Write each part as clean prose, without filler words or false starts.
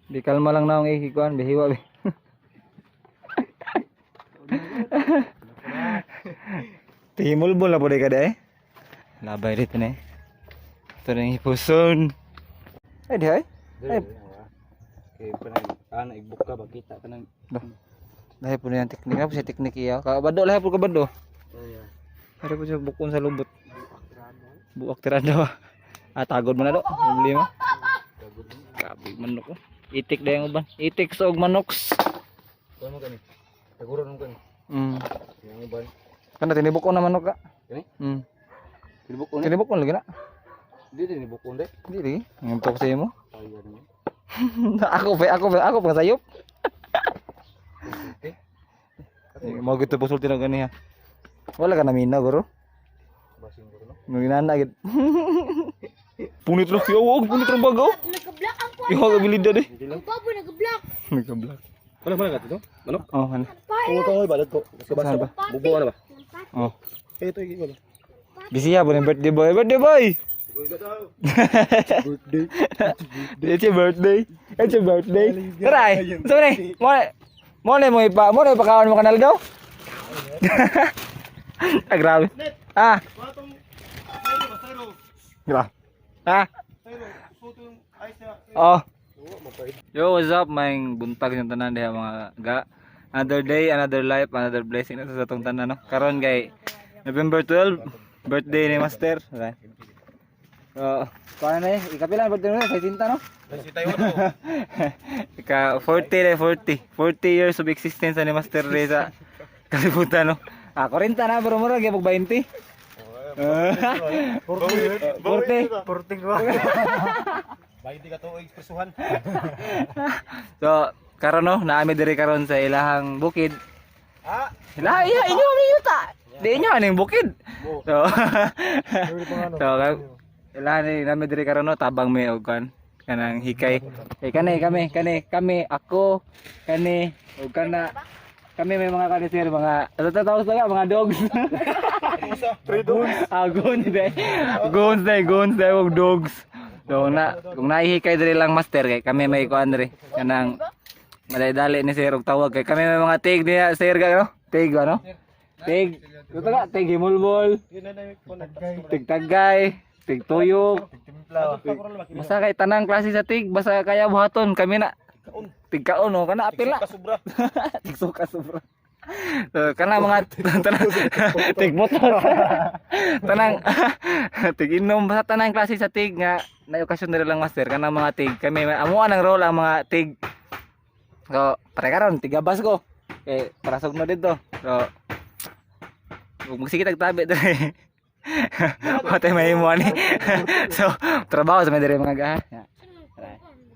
Di kalma lang na akong ikikuan, bihiwa bi. Tihimulbol na po di ka di eh. Labay dito na eh. Ito na yung hipuson. Ay di ay. Ay. Kay panay ana igbuk ka ba kita kanang Lahi po na yung teknik. Apa siya teknik iya? Kabado lahi po kabado. Oh yeah. Hari po siya bukon sa lubot. Buak tirado. Ah, tagod mo na do. Problema. Grabe manok oh. Itik na yung uban. Itik sa og manoks. Kuan mo kani. Taguro mo kani. Yang uban. Kana tinibok ko na manok ka. Kani? Tinibuk ko ni. Tinibok ko lagi na. Di tinibuk ko ni. Di lagi. Nguntok sa imo. Ayan ni. Ako pa, ako pa sayop. Okay. Mo gito pusul tinong ganiha. Wala ka na mina bro. Basing ko no. Maginana gid. Punit ra kiyo, og punit ra bagaw. Nag-block ang po. Iho ka bilida de. Ang babo nag-block. Nagka-black. Wala man ka to? Manok. Oh, ano? Kung ka balad ko. Saan ba? Bubo na ba? Oh. Eh ito iki ko. Busy ya birthday boy. Birthday boy. Birthday. It's your birthday. It's your birthday. Tara eh. So ni, mo mo na mo ipa, mo na ipakaon mo kanal daw. Ah, grabe. Ah. Grabe. Ah. Oh. Yo, what's up? May buntag yung tanan diha mga ga. Another day, another life, another blessing na sa atong tanan no. Karon kay November 12, birthday ni Master. Right. So, paano na eh? Ikapila ang birthday mo na, sa tinta no? Si tayo no. Ika 40 na 40. 40 years of existence ni Master Ray sa kalibutan no. Ah, 40 na pero mura gyud 20. 40. 40 ko. 20 ka tuig presuhan. So, karon no, naami diri karon sa ilahang bukid. Ah. Ilaha iya inyo mi yuta. Di inyo aning bukid. So, so ilahan ni nami diri karon no, tabang mi og kan kanang hikay. Eh kani kami, kani kami ako kani og kana kami may mga kani sir mga ano tawag sa mga dogs. Three dogs. Ah, goons day. Goons day, goons day og dogs. So na kung nahihikay diri lang master kay kami may kuan diri kanang madali ni sir og tawag kay kami may mga tig niya sir ka no? Tig ano? Tig. Ito ka, tig himulbol, tig tagay, tig tuyok. Basta kay tanang klase sa tig, basta kaya buhaton kami na. Tig kaon oh, kana apil na. Kasubra. Tig suka sobra. So, kana mga tanang tig motor. Tanang tig inom basta tanang klase sa tig nga na okasyon nila lang master kanang mga tig kami may amo ang role ang mga tig. So, pare karon tigabas ko. Kay para sugno dito. So, ug magsige tag tabi dere. Watay mahimo ani. So, trabaho sa may dere mga gaha.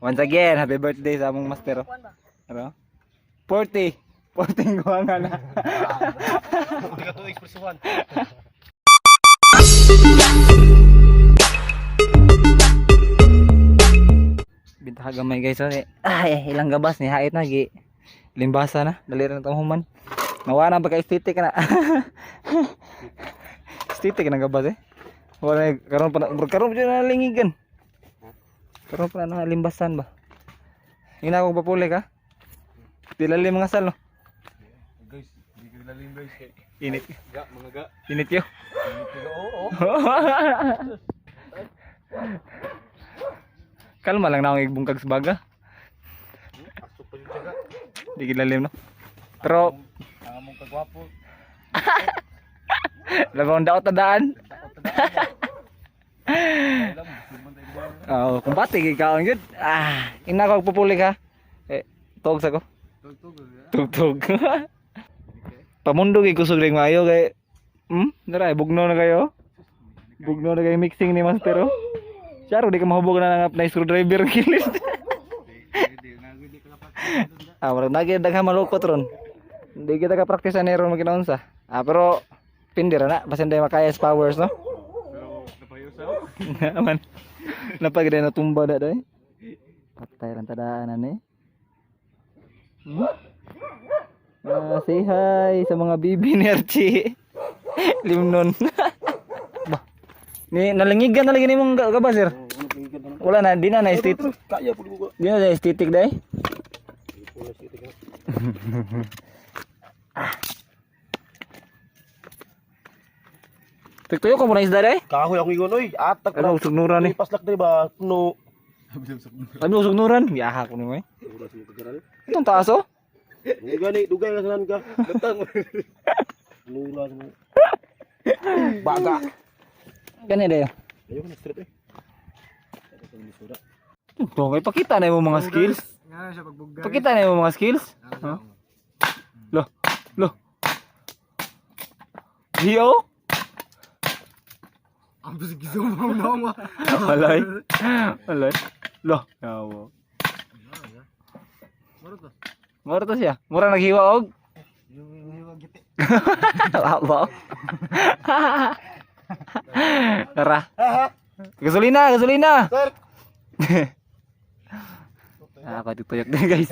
Once again, happy birthday sa among master. Ano? 40. 40 ko nga na. 40 ka tuig presuhan. Bintaha gamay guys. Oh, eh. Ay, ilang gabas ni hait na gi. Limbasa na. Dali ra na tong human. Nawa na pagka aesthetic na. Aesthetic na gabas eh. Wala na karon pa na karon pa na lingigan. Karon pa na limbasan ba. Ina ko papuli ka. Dilalim mga sal no. Guys, di ko lalim guys. Init. Ga, mga ga. Init yo. Oo. Kalma lang na akong igbungkag sa baga. Aso pa yung tiyaga. Di kilalim no. Pero Ang among kagwapo. labang daot na daan. Oo, kung pati ikaw ang good. Ah, ina ko pupuli ka. Eh, tog sa ko. Tugtog. Pamundo kay kusog ring maayo kay dara bugno na kayo. Bugno na kayo mixing ni master oh. Charo di ka mahubog na nga na screwdriver kilis. Ah, murag nagi daghan malukot ron. Hindi kita ka practice ani ron maginaunsa. Ah, pero pindira na basin day makaya sa powers no. Pero napayo sa Aman. Napag na tumba da day. Patay lang tadaan ani. Ah, say hi sa mga bibi ni Archie. Limnon. Ba. Ni nalingigan na lagi nimong gaba sir. Wala na, di na na aesthetic. Kaya po ko. Di na na aesthetic day. Tigtuyo ko muna isda day. Kahoy ako ingon oy. Atak Ano sugnuran ni? Paslak diri ba? No. Ano sugnuran? Yaha ko ni mo eh. Itong taas oh. Dugay ni, dugay na sanan ka. Batang. Lula sa mo. Baga. Gani dayo. Ayoko na straight eh. Ito, kay pakita na yung mga skills. Nga na siya pagbugay. Pakita na yung mga skills. Huh? Lo, lo. Gio? Ang bisig gizoom mo na mo. Walay. Walay. Lo, yawo. Maro to. Mura to siya. Mura naghiwa og. Yung hiwa giti. Labo. Tara. Gasolina, gasolina. Sir. Ah, patutuyok din, guys.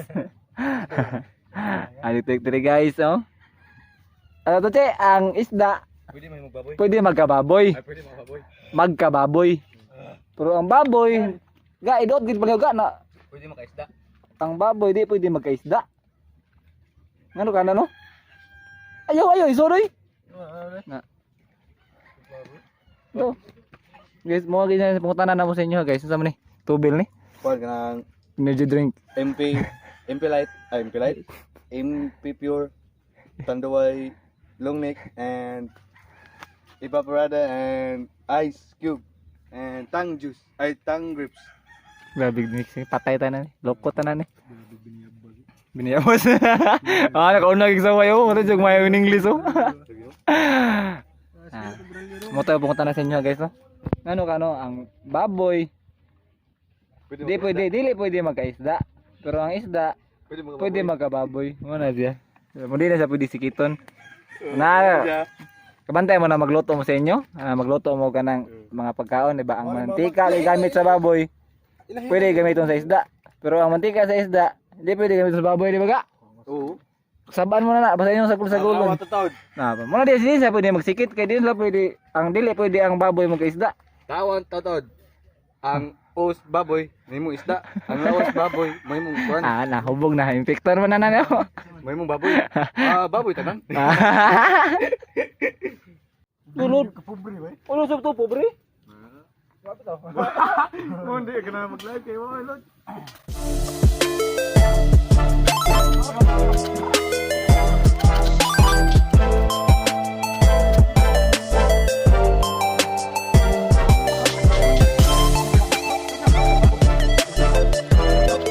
Ah, tuyok din, guys, oh. Ano to, che? Ang isda, Pwede may magbaboy. pwede magkababoy. Ay, pwede magbaboy. Magkababoy. Pero ang baboy, ga idot gid pala ga na. Pwede makaisda. Ang baboy di pwede magkaisda. Ngano ka na no? Ayaw, ayaw, sorry. Na. Do. Guys, mo ganyan pangutana na mo sa inyo, guys. Unsa man ni? Tubil ni? Kuan kanang Energy drink. MP MP Light, ay MP Light, MP Pure, Tanduay, Long Neck and Evaporada and Ice Cube and Tang Juice, ay Tang Grips. Grabe mix ni. Patay tanan ni. Loko tanan ni. Biniyabos. Ah, nakauna gig sa wayo. Mura jud mayo in English oh. Ah. Mo tayo pangutana sa inyo, guys, no? Ngano kano ang baboy di pwede, dili pwede magkaisda. Pero ang isda Pwede mga pwede magkababoy. Mo na siya. Mo di na siya pwede sikiton. Na kabantay mo na magluto mo sa inyo. Ah, magluto mo ka ng mga pagkaon, di ba? Ang mantika kay gamit sa baboy, pwede gamiton sa isda. Pero ang mantika sa isda, hindi pwede gamiton sa baboy, di ba ga? Oo. Sabaan mo na na, basta inyong sagol-sagolon. Ang taon. Na, mo na di di siya pwede magsikit kay di sila pwede ang dili pwede ang baboy magkaisda. Tawan taon. Ang os baboy, may mong isda. Ang lawas baboy, may mong kuan, Ah, nahubog na infector man na na. No? may mong baboy. Ah, baboy tanan. Tulod. Ulo sa to pobre. Hindi ka na mag-live kay mo, Lord.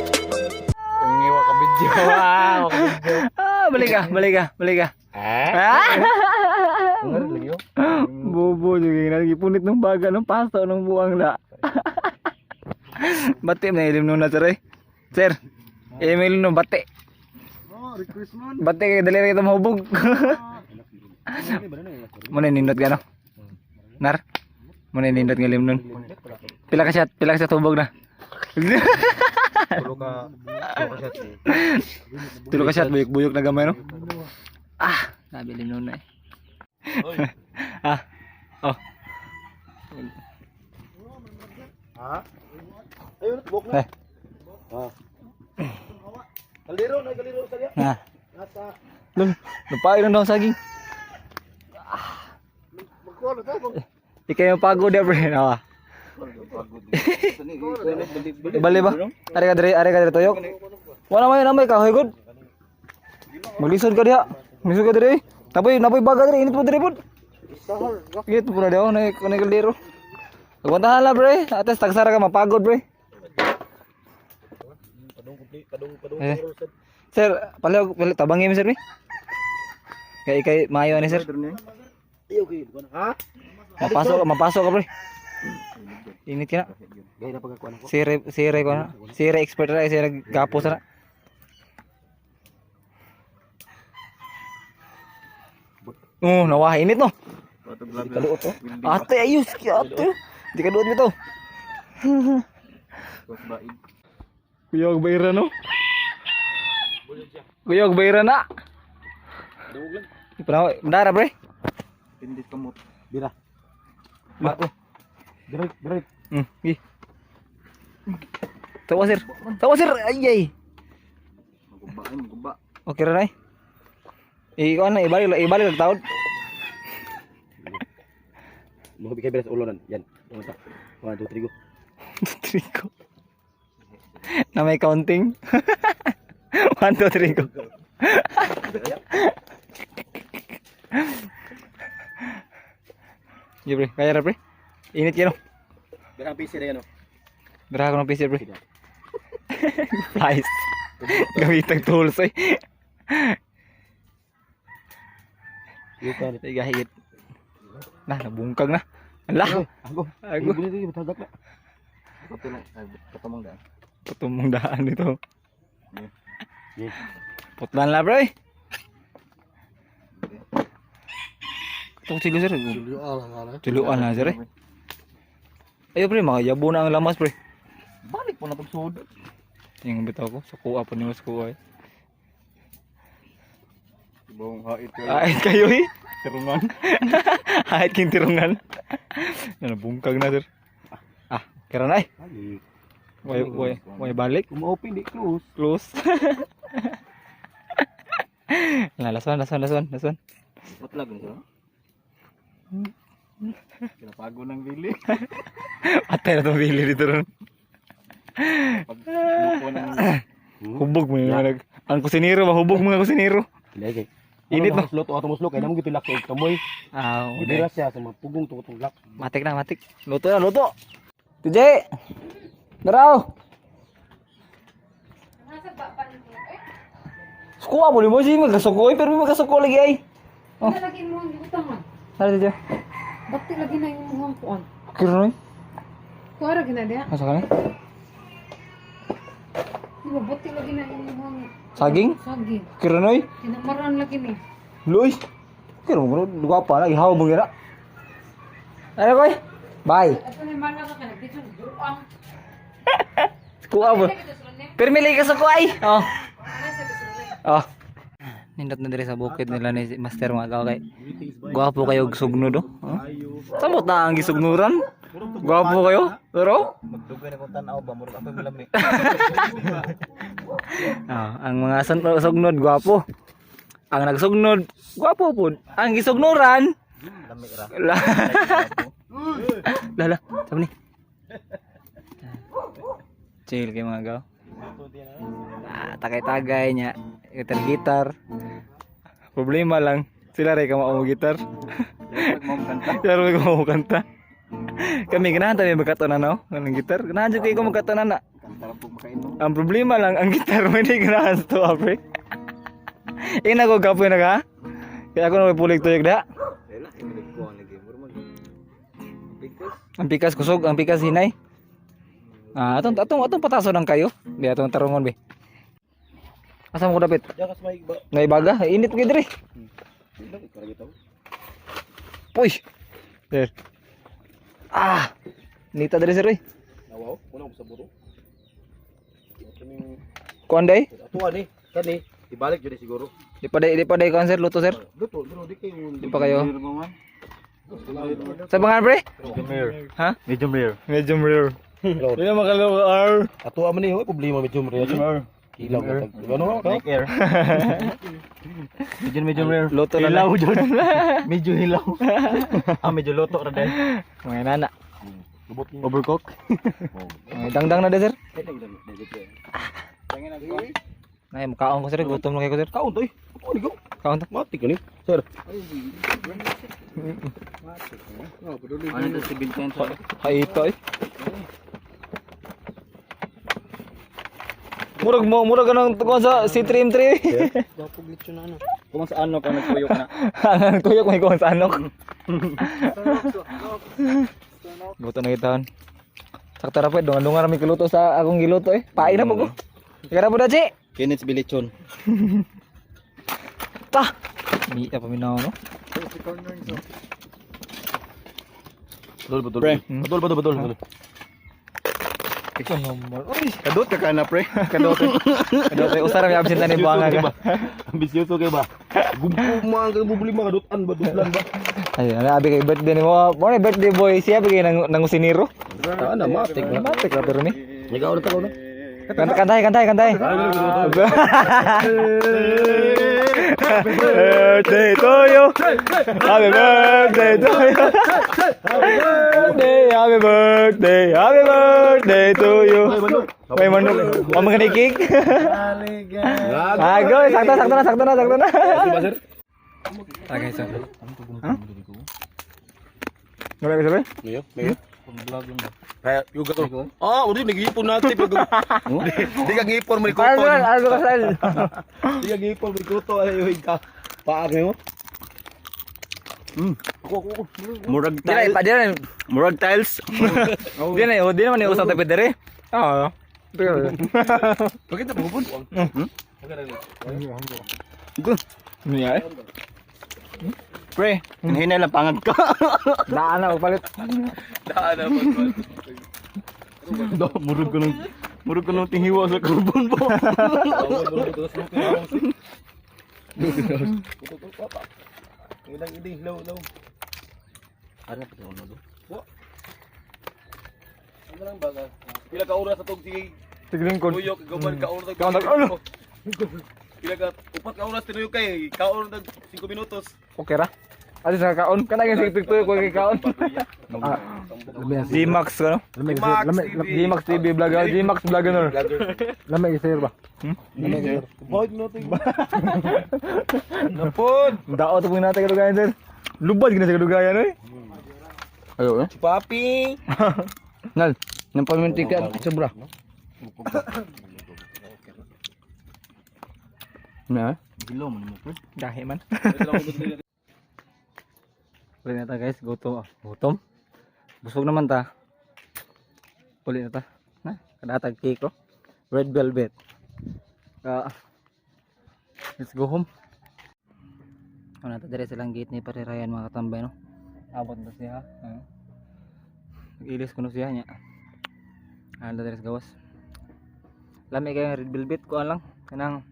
Ngiwa ka video. Wow, ka video. Ah, balik ka, balik ka, balik ka. Ah? Ah! Lagi oh. Bobo juga lagi punit ng baga ng paso ng buwang na. Bati na ilim nun na sir eh. Sir, ilim nun bati. Oh, request man. Bati kay dali ra kita mahubog. Muna nindot ka no? Nar? Muna nindot nga ilim nun. Pila ka shot hubog na. Tulo ka, tulo ka shot. Tulo ka shot buyok-buyok na gamay no? Ah, sabi ilim nun na eh. Ah. Oh. Ha? Ayun, buk na. Eh. Ha. Kaliro na kaliro sa diya. Na. Nasa Lum, napain na daw ang saging. magkuha na to. Di kayo pagod ya, pre. Nawa. Bali ba? Ari ka dre tuyok. Wala may namay kahoy gud. Maglisod ka diha. Maglisod ka dre. Napoy, napoy baga dre, init po dre pud. Init po na daw na na kaldero. Agwantahan la, pre. Ates tagsara ka mapagod, pre. Padung padung padung. Eh. Sir, palihog, palihog tabangin mo sir, pre. Kay kay maayo ni sir. Ay, okay. Ha? Mapasok, mapasok ka, pre. Init ka na. Gaya na pagkakuha ko. Sire, sire ko na. Sire expert ra, sire gapos ra. Oh, nawa init no. Di ka duot oh. Ate ayos ki ate. Di ka duot bitaw. Kuyog bayra no. Kuyog bayra na. Ipanaw, mandara pre. Pindit ka mo. Bira. Ba. Direct, direct. Gi. Tawa, sir. Tawa, sir. Ay ay. Maguba ay, maguba. Okay ra nay. Ikaw na ibalik ibalik ang taod. Mga bigay sa ulo nan. Yan. One, 1, 2, 3, go. 3 go. Na may counting. 1 2 3 go. Yo pre, kaya ra pre. Init kayo. No? Bira ang PC na yan oh. Bira ako ng PC pre. Flies. Gamitang tools eh. Yuta. Tiga higit. Nah, nabungkag na. Ala, Ako. Ago. Ako. Tagak na. Katumong daan. Patumong daan dito. Yeah. Putlan la bro. Ito silo sir. Tuluan na sir eh. Ayo pre, makayabo na ang lamas pre. Balik po na pagsuod. Yung bitaw ko, sa kuha po ni mas kuha eh. Ibang hait kayo. Ahit kayo eh. Tirungan. Ahit king tirungan. Nabungkag na sir. Ah, kira na eh. Balik. Way, way, way balik. Uma-open di close. Close. Na, last one, last one, last one, last one. Patlag na siya. Kinapago ng bili. Patay na itong bili dito ron. Pag buko ng Hubog mo yung mga Ang kusinero ba? Hubog mga kusinero. Kilay kay. Init no? Slot ato mo slot kay namo gitulak kay kamoy. Ah, okay. Gibira siya sa mga pugong tuong lock. Matik na, matik. Luto na, luto. TJ! Daraw! Eh, Sukuha mo, mo siya magkasuko eh, pero may magkasuko lagi ay. Oh. Ano lagi mo ang gibutangan? Tara, TJ. Bakti lagi na yung muhang kuan. Kira na. Kuara gina diha. Masa ka na? Di ba bakti lagi na yung muhang Saging? saging. Kira na eh. Kinamaran lagi ni. Luis. Kira mo, guwapa na, ihaw mo gina. Ano koy? Bye. Ato ni mala ka kana dito buang. Kuha mo. Pero may lagi ka sa kuha ay. Oh. Oh. Nindot na dire sa bukid nila ni Master mga kakay. Gwapo kayo og sugnod oh. Oh. Samot na ang gisugnuran. Gwapo kayo. Pero Magdugay na kong tanaw ba murag ako'y malami. ah, ang mga sugnod gwapo. Ang nagsugnod, gwapo pud. Ang gisugnuran, Lami ra. la. Lala, sabi ni. Chill kay mga gaw. Ah, tagay-tagay niya. Gitar gitar. Problema lang, sila rin ka mo gitar. Magmamkanta. Sila rin ka kanta. Kami ganahan tayo magkato na no, ng gitar. Ganahan jud kayo ko magkato na na. Kanta lang po makainom. Ang problema lang, ang gitar mo hindi ganahan sa tuwa, pre. Ina ko gapoy na ka. Kaya ako na may pulig tuyok da. Wala, imilig ko ang lagi. Murag mag Pikas. Ang pikas kusog, ang pikas hinay. Ah, atong atong atong pataso ng kayo. Bi atong tarungon bi. Asa mo ko dapit? Diyan ka sa may ba. Naibaga, init gyud diri. Bakit ka lagi tawo? Puy. Sir. Ah. Nita diri sir oy. Nawaw, kuna ko sa buto. Kaming Kuan day? ato ani, kani ibalik jud siguro. Di pa day kuan sir, luto sir. Luto, pero di kayo. Di pa kayo. Sa pangalan pre? Medium rare. Ha? Medium rare. Medium rare. Di na makalaw R. Ato man ni, hoy problema medyo rare. Ilaw ka tag. Ano ka? Like air. Medyo medium rare. Luto na lang. Hilaw jud. Medyo hilaw. Ah, medyo luto ra dai. Mga nana. Lubot ni. Overcook. Mga dangdang na day sir. Nay, mukaon ko sir, gutom na kayo ko sir. Kaon to eh. Ato ni go. Kaon to. Mati ka ni. Sir. Ano to si Vincent? Haito eh. Murag mo, murag ka ng tukuan sa C3M3 eh. Kung sa ano ka nagtuyok na. Ang tuyok may kuwan sa anok. Luto na kita. Sakta ra pa, dungan-dungan rami kiluto sa akong giluto eh. Pain na po ko. Kaya po na, Chi. Kenneth Bilichon. Ta! Mi pa paminaw no? Badol badol. Pre. Badol badol badol. badol. Ikaw naman. Uy! Kadot ka kana pre. Kadot eh. Kadot eh. Usara may absent na ni buanga ka. Ambisyoso kay ba? Gumpo man ka problema ka dutan ba dutlan ba? Ay, ano, abi kay birthday ni mo. Mo na birthday boy. Siya abi kay nang nangusiniro. Ah, na matik na. Matik ra pero ni. Ikaw na to na. Kantay, kantay, kantay. Birthday to you. Happy birthday to you. Birthday, happy birthday, happy birthday to you. May manok. Oh, mga cake. Ah, go. Sakto, sakto na, sakto na, sakto na. Okay, so. Huh? Wala ka sabi? Mayo, mayo. Kaya yuga ko. Ah, uri nag-iipon natin pag di ka ngipon mo Ano kuto. ba? Ano ba style? Di ka ngipon mo kuto ay yung ka. Paag mo. Ako ako ako. Murag Di na, tiles. di na. Murag tiles. Di na, di naman yung usap tayo dere. Oo. Bakit na pupun? Good. Niya eh. Pre, hinay lang pangag ka. Daan na, palit. Daan na pag. Do, murag ko nung tinghiwa sa carbon po. Ilang iding low low. Ano pa ito do? Ano lang ba? Pila ka oras atong sige Tigling ko. tuyok gaman ka oras. Kaon ano? Pila ka upat ka oras tinuyok kay kaon nag 5 minutos. Okay ra. Adi sa kaon kana gyud sig tuyok ko kay kaon. Gmax ano? Max TV. Gmax TV vlogger, Gmax vlogger. Lamay isa ba? Bakit natin? Napod! Daot po natin kadugayan sir. Lubad gina sa kadugayan oy. Ayo eh. Si Papi! Nal, nang pamintika sobra. Na? Gahi man. Uli na ta guys, gutom. Ah, gutom. Busog naman ta. Uli na ta. Na, kadatag cake ko. Red velvet. Ah, let's go home. Ano ta dire silang gate ni Parirayan mga katambay no. Abot na siya. Ah. Nag-ilis kuno siya niya. Ano dire sa gawas. Lami kayo red velvet kuan lang kanang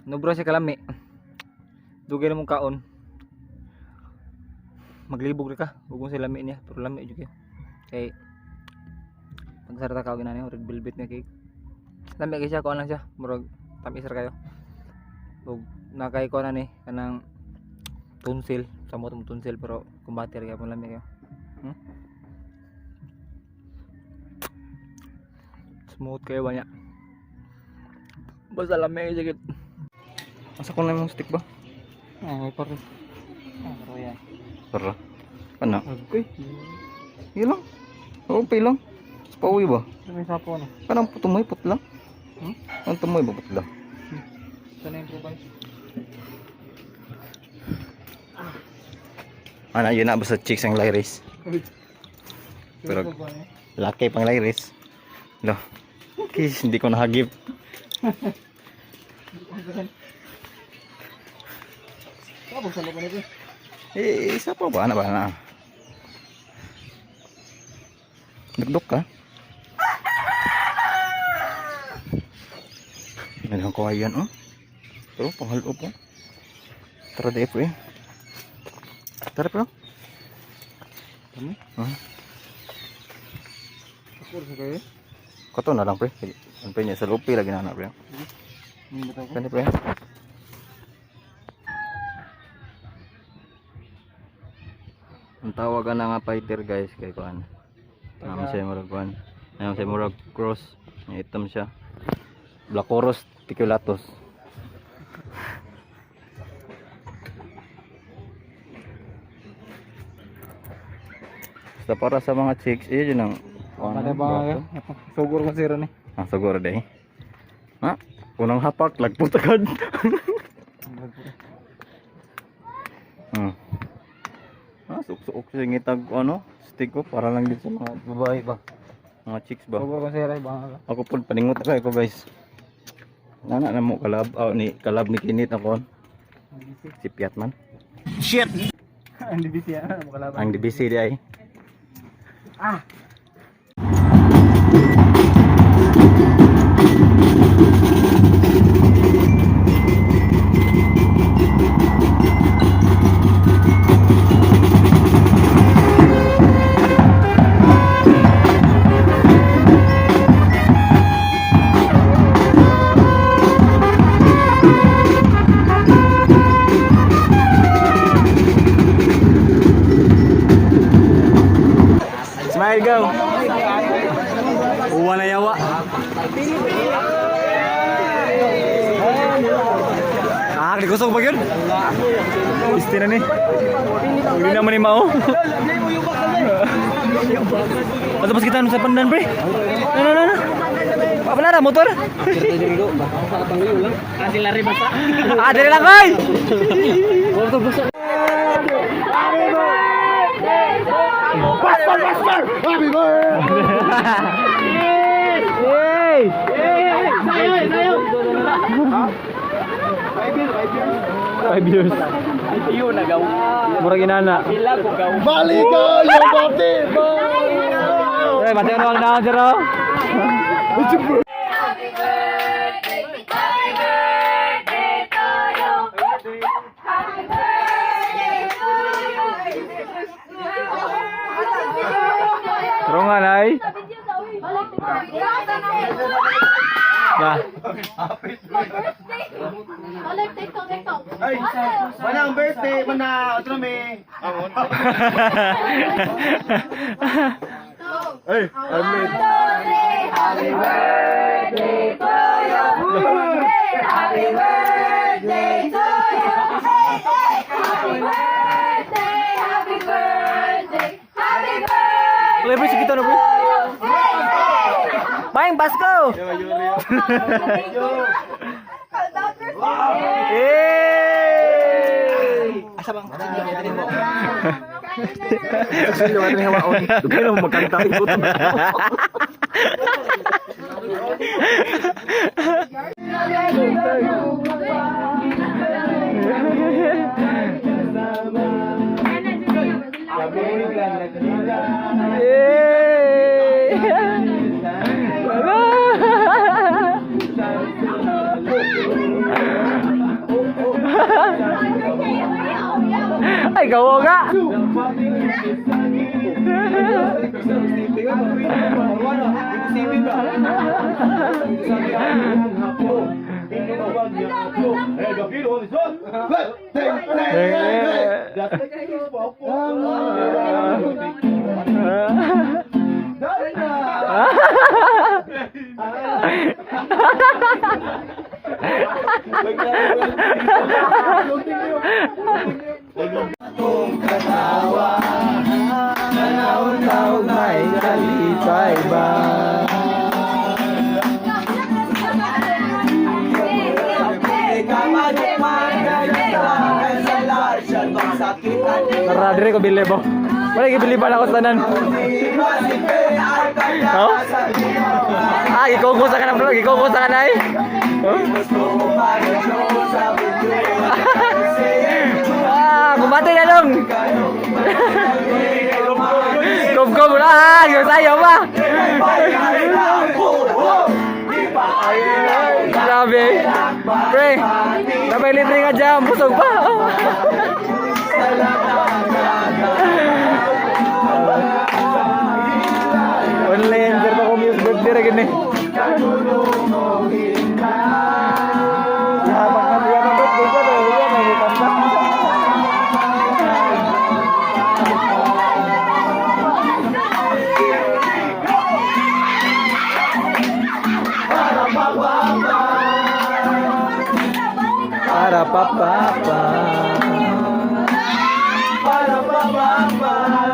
nubro siya kalami. Dugay na mong kaon maglibog ra ka ug sa lami niya pero lami jud kayo kay pagsarta ka ginani red velvet nga cake lami kay siya kuan lang siya murag tamis ra kayo ug nakay kuan na ni kanang tonsil samot mo tonsil pero kumbate ra gyapon lami kayo. Smooth kayo ba niya basta lami kayo sakit. Asa ko na yung stick ba? Ah, may paro. Ah, pero yan. Para. Ano? Okay. Yun lang. Okay lang. Sa pauwi ba? May sapo na. Parang tumoy putla. Hmm? Ang tumoy ba putla? Ito na yung provide. Ano, yun na basta chicks ang lyris. Pero laki pang lyris. No. Kiss, hindi ko nahagip. Tapos sa loob nito. Eh, isa pa ba? Ano ba na? Dugdok ka? Ano ko yan, oh? Pero, panghalo po. Tara, di po eh. Tara, pero. Kami? Huh? Ako sa kayo. Kato na lang, pre. Ano pa niya? Sa lupi lagi na, na, pre. Hindi ba Kani, pre. Ang tawag na nga fighter, guys, kay kuan. Naman siya murag kuan. Naman siya murag cross. May itom siya. Blacoros ticulatus. Basta para sa mga chicks, eh, yun ang kuan, Ano ba? Sugor ko sira ni. Ah, siguro day. Ha? Unang hapak, lagpot agad. Ah, suok-suok siya ngitag ano, stick ko para lang din sa mga babae ba. Mga chicks ba. Sugor ko sira ba. Ako po paningot na ko guys. Nana na mo kalab, oh, ni kalab ni Kinit ako. Si Piat man. Ang DBC ah, makalaban. Ang DBC di ay. Ah. Uwa na yawa. Ah, di kusog ba yun? Isti na ni. Hindi naman ni Mao. Ato pas kita sa pandan, pre. No, no, no, no. Apa na motor? Ah, dili lang koy. Pastor, Pastor! Happy birthday! Hey! Sayo, sayo! 5 years. Murag inana. Maligayang bati! Eh, mati ano ang naon sir, oh? Happy birthday, happy birthday to you. Happy birthday to you. Turungan ay. Na. Ay, manang birthday, mana, otro me. Ay, I'm late. Happy birthday to you. Happy birthday to you. Happy birthday, happy birthday, happy birthday. Libre si kita na pre. Maing Pasko. Hey! Asa bang Sino ba ito hawaon? Dugay na mo magkanta. Hey! Ay, gawa ka! Kalipay ba? Tara, dire ko bili mo. Wala gibili pa na ako sa tanan. Oh? Ah, gikongko sa kanang bro, gikongko sa kanay. Oh? Ah, kumate na long. Kom-kom na, ah, yung sayo pa. Grabe. Pre, sabay libre nga dyan, busog pa. Online, sir pa kung birthday ra gini. Yaman na, yaman birthday ka ba? Yaman, yaman ka. Para pa pa pa. Para pa pa pa.